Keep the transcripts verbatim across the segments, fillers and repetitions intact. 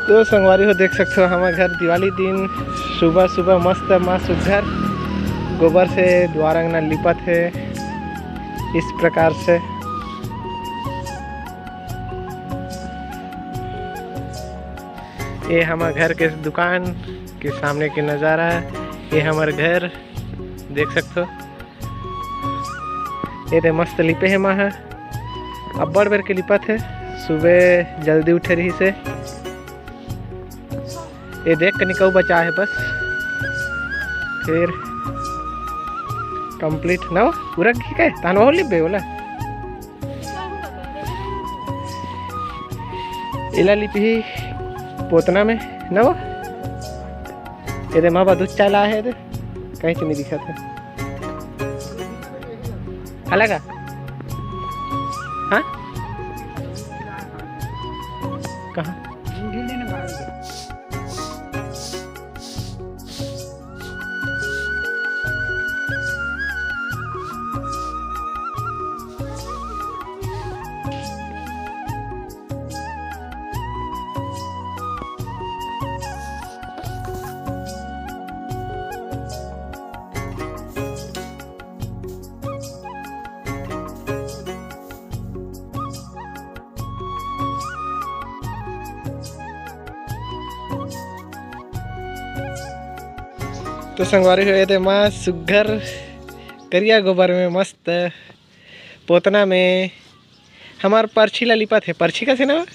तो संगवारी हो, देख सकते हो, हमारे घर दिवाली दिन सुबह सुबह मस्त, मस्त घर गोबर से दुआर अंगना लिपत है इस प्रकार से। ये हमारे घर के दुकान के सामने के नज़ारा, ये हमारे घर देख सकते हो। ये दे मस्त लिपे हे माँ ह, अब्बड़ बेर के लिपत हे। सुबह जल्दी उठे रही से। ये देख कनिकऊ बचा है बस, फिर कंप्लीट ना हो। पूरा ठीक है, तान हो लिपे बोला। एला लिपही पोतना में ना हो। ये दे माँ बा दूध चाला है दे, कहीं से नहीं दिखा था। अलग आ? हाँ? कहाँ? तो संगवारी हो, ये दे माँ सुग्घर करिया गोबर में मस्त पोतना में हमार परछी ला लिपत हे। परछी कथे ना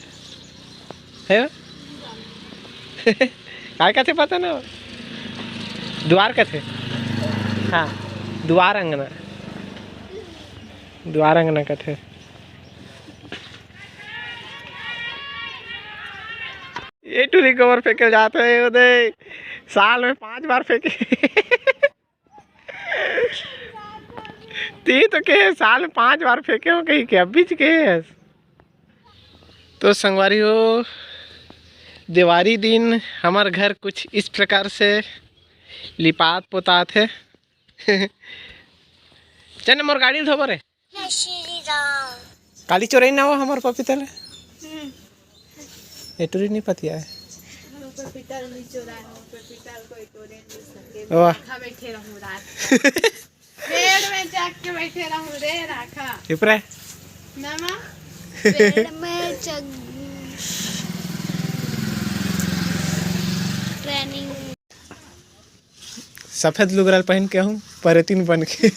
हे? काय कथे पता ना? दुआर कथे। हाँ, दुआर अंगना, दुआर अंगना कथे। ये टूरी गोबर फेंके जात हे, ओदे साल में पांच बार फेंके। ती तो के साल में पांच बार फेंके हो कहीं के, अभी के। तो संगवारी हो, देवारी दिन हमार घर कुछ इस प्रकार से लिपात पोतात हे। चल मोर गाड़ी धोबो रे। जय श्री राम। काली चोरई ना हो हमार पपीता ले। हम्म। ये टूरी नहीं पतिया है। हम पपीता नहीं चोराए, हम पपीता कोई तोड़े नहीं सके। वाह। राखा बैठे रहूं रात को। पेड़ में जाके बैठे रहूं रे राखा। चुप रहे। ना माँ? पेड़ में चग-, ट्रेनिंग। सफेद लुगरा पहन के हूँ, परेतिन बन के।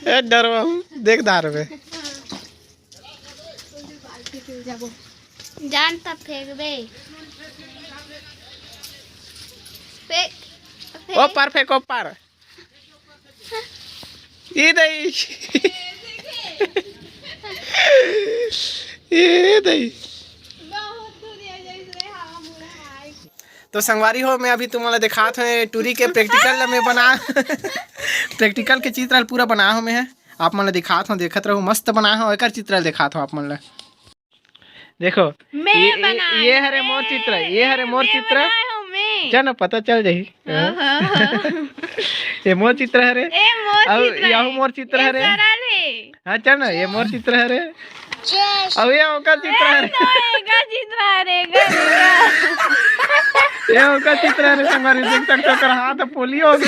ए, डरवा हूँ, देख दार में। जान तब फेंक दे। फेंक, ओ फेंक। पार फेंक, ओ पार। ये दई। ये दई। तो संगवारी हो, मैं अभी तुम्हाला दिखात हूँ टूरी के प्रैक्टिकल ला मैं बना, प्रैक्टिकल के चित्र ला पूरा बना हूँ मैं। आप मन ला दिखात हूँ, देखत रहो, मस्त बना हूँ। एकर चित्र ला दिखात हूँ आप मन ला। देखो, मैं ये, ये, बनाए ये हरे हूँ, मोर चित्र, ये हरे मोर मैं चित्र। बनाए हूँ मैं। चल ना, पता चल जाही। हाँ, हाँ, हाँ। ये मोर चित्र हरे। ए, मोर अउ चित्र यहू है। मोर चित्र ए, हरे। सरल है। हाँ, चल ना, ये मोर चित्र हरे। अउ ये ओकर चित्र हरे। ए, तो एकर चित्र हरे, एकर, एकर। ये ओकर चित्र हरे, संगवारी देख सकते हो, ओकर हाथ पोलियो हो गई।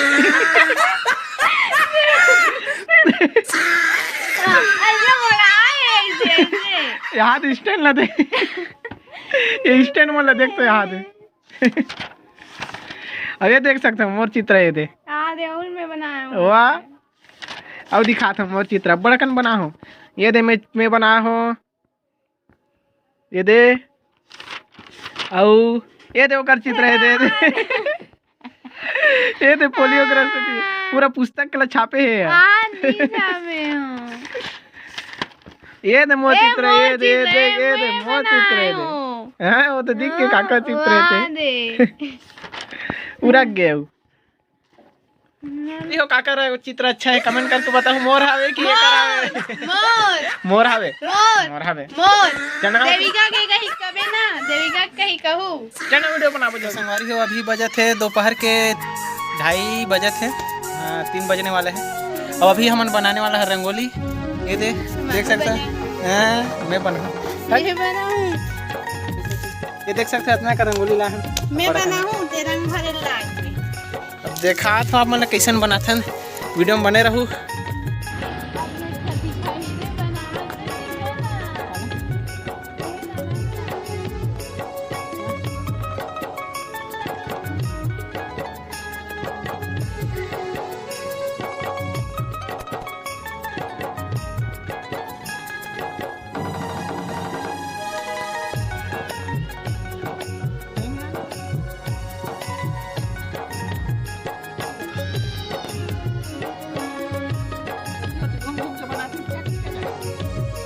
ऐसे बोला है, ऐसे, ऐसे। ये हाथ स्टैंड ला दे। ये स्टैंड वाला देख तो यहाँ दे। अब ये देख सकते हो मोर चित्र, ये दे। हाँ, दे, और मैं बनाया हूँ। वाह। अब दिखात हूँ मोर चित्र, बड़कन बना हूँ। ये दे मैं, मैं बना हूँ। ये दे। अउ ये दे ओकर चित्र, ये दे, ये दे। ये दे पोलियो ग्रस्त की पूरा पुस्तक के ला छापे हे यार। हाँ, नहीं छापे हूँ। ये दे मोर ए, चित्र, मोर ये दे, ये चित्र, दे, ये ये दे, मैं मोर चित्र, ये बनाए दे। हूँ। हाँ, वो तो दिख के काकर चित्र हे वाह ते। दे। उरक गए वो। हम्म। देखो काकर चित्र अच्छा है, comment करके बताओ, मोर हावे कि एकर हावे? मोर, मोर। मोर हावे? मोर। मोर हावे। मोर। चना देविका के कही कबे ना, देविका के कही कहू। चना वीडियो बनाबो जो। संगवारी हो, अभी बजत हे दोपहर के ढाई बजत हे, हाँ, तीन बजने वाला है। अब अभी हमन बनाने वाला है रंगोली। ये दे, देख सकता है। हाँ, मैं बना। मैं बनाऊँ। ये देख सकते हैं, इतना का रंगोली ला है। मैं बड़ा है। बनाहूँ, ते रंग भरे लाग। अब देखात हो आप मन ला कइसन बनाथन, वीडियो में बने रहू।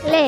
ले।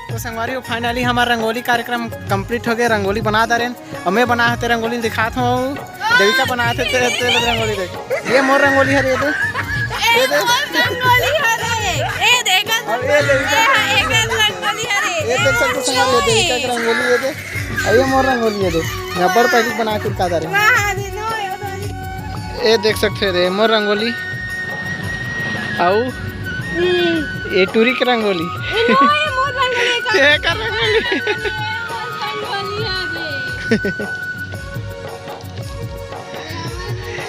तो संगवारी हो, finally हमार रंगोली कार्यक्रम complete हो गए। रंगोली बना डारेन, अउ मैं बनाए हों ते रंगोली दिखात हों, देविका बनाए हों ते, ते रंगोली देख, ये मोर रंगोली हरे, ये दे, ये दे। मोर रंगोली हरे, ए देख, अब ये देविका ए, हाँ, एकर रंगोली हरे, ये देख सकते हो संगवारी, ये देविका की रंगोली, ये दे। अउ ये मोर रंगोली, ये दे, मैं अब्बड़ पहली बना के उड़का डारे। वाह, अरे नो, ये तो ये देख सकते हो रे, मोर रंगोली। अउ हम्म। ये टूरी के रंगोली। ये नो, ये मोर रंगोली का। ये का रंगोली? ये मोर रंगोली है रे।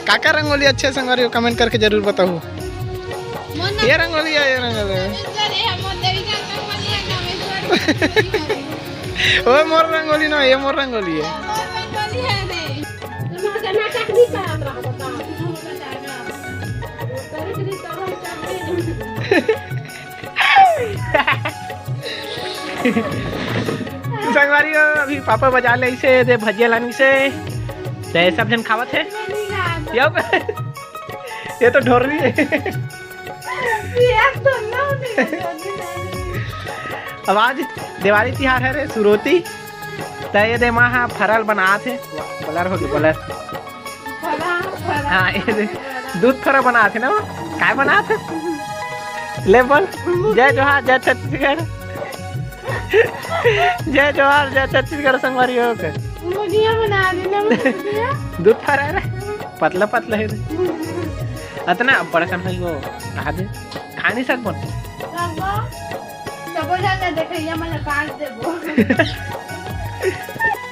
काकर रंगोली अच्छे संगवारी हो, comment करके जरूर बताओ। मोर ना ये रंगोली है, ये रंगोली है। कामेश्वर, ये मोर देविका रंगोली है, कामेश्वर रंगोली है रे। ओ मोर रंगोली ना, ये मोर रंगोली है। ये मोर रंगोली है रे। संगवारी हो, अभी पापा बजार ले आइसे, दे भजिया लानिसे, ते सब झन खावत हे। यो, ये तो ढोरनी है। अब आज देवारी तिहार हरे सुरोती, त ये दे माँ हा फरल बनात हे। बलर हो गे, बलर। हाँ, ये दे, दूध फरा बनात हे ना वो? काय बनात हे? ले बोल, जय जोहार, जय छत्तीसगढ़। जय जोहार, जय छत्तीसगढ़ संगवारी हो के। भुजिया बना दे ना, भुजिया। दूध फरा हे रे, पतला पतला हे रे। अतना बड़कन होई वो, कहा दे, खा नहीं सकबो। सबो झन ला देखइया मन ला बांट देबो।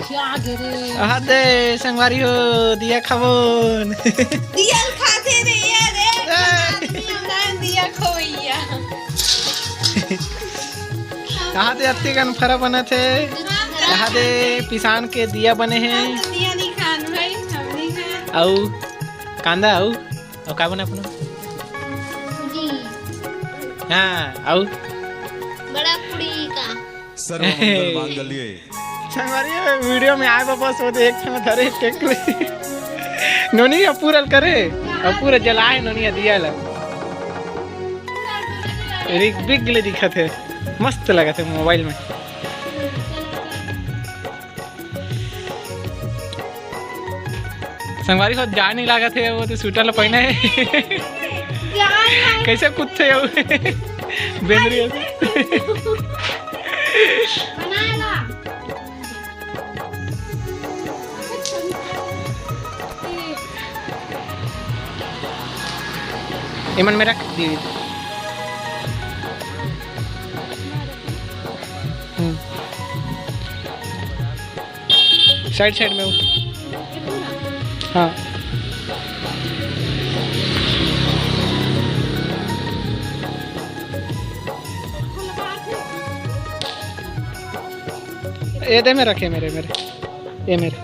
क्या गे रे? आहा दे संगवारी हो, दिया खाबोन। दिया खाथे रे, ये रे, ए। आदमी हमरा दिया खवैया। आहा दे अत्ती कन फरा बनत हे। आहा दे पिसान के दिया बने हे। हम तो दिया नहीं खान भाई, हम नहीं खान। अउ कांदा अउ अउ का बना अपना? जी। हाँ, अउ? बड़ा कुड़ी का। सर्वमंगल मांगल्ये। संगवारी, वीडियो में आए बा बस, वो दे एक ठन धरे टेकले। नोनी अपूरल करे, अपूरा जलाए नोनी दिया ला। रिक बिक ले दिखत हे, मस्त लगत हे मोबाइल में। संगवारी हो, जान नहीं लागत हे, वो तो सूटर ल पहिने हे। जान लागत। कैसे कुदथे हो? बेंदरी हो। बनाए ला। एमन में रख दीदी। हम्म। साइड साइड में हो। हाँ। ये दे में रखे मेरे, मेरे। ये मेरे।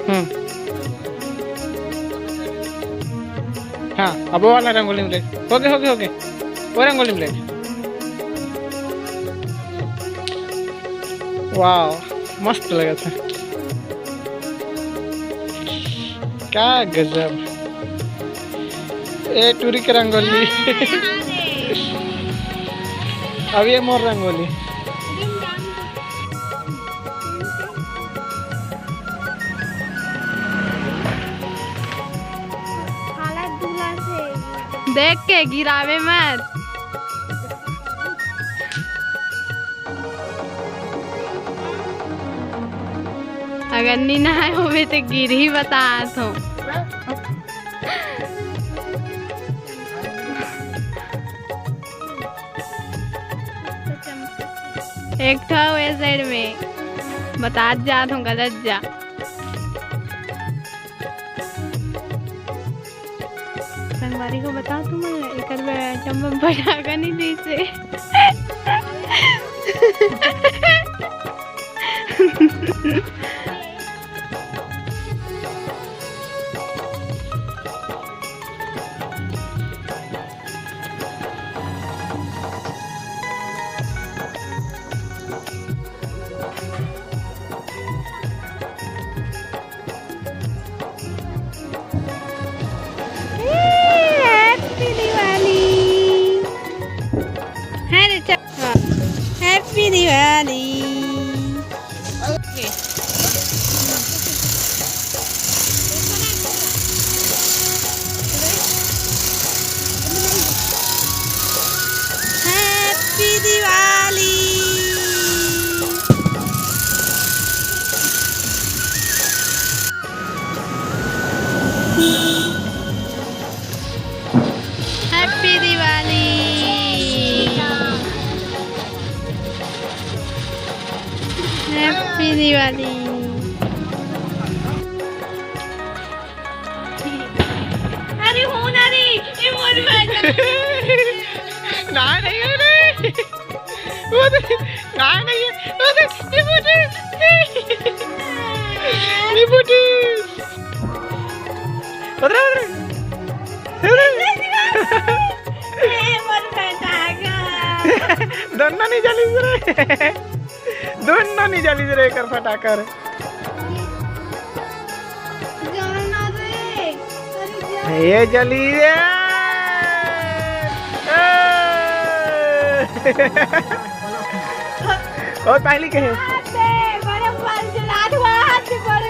हम्म। हाँ, अब वो वाला रंगोली में ले। हो गए, हो गए, हो गए। वो रंगोली में ले। वाह, मस्त लगत हे। क्या गजब। ए टूरी के रंगोली। अब ये मोर रंगोली। देख के गिरावे मत। अगर नी नहाए होवे तो गिरही, बतात हो। एक ठो ए साइड में बतात जात हो, गलत जा। संगवारी हो बताओ तुमन ला, एकर बर आइटम बम फटाका नहीं दीसे। Happy Diwali। है रे, चल। Happy Diwali। OK। Happy Diwali। Happy Diwali। Happy Diwali। अरे हो ना रे, ये मोर भाई। ना, नहीं है रे। वो तो, ना, नहीं है। वो तो, ये मोटे। ये मोटे। उधर, उधर। उधर। ए, मोर फटाका। दोनों नहीं जली रे। दोनों नहीं जली रे, एकर फटाका रे। जलना रे। अरे जल। ये जली रे। ए। और पहली कहे। हाथ से बड़े ऊपर जला दो, हाथ से बड़े।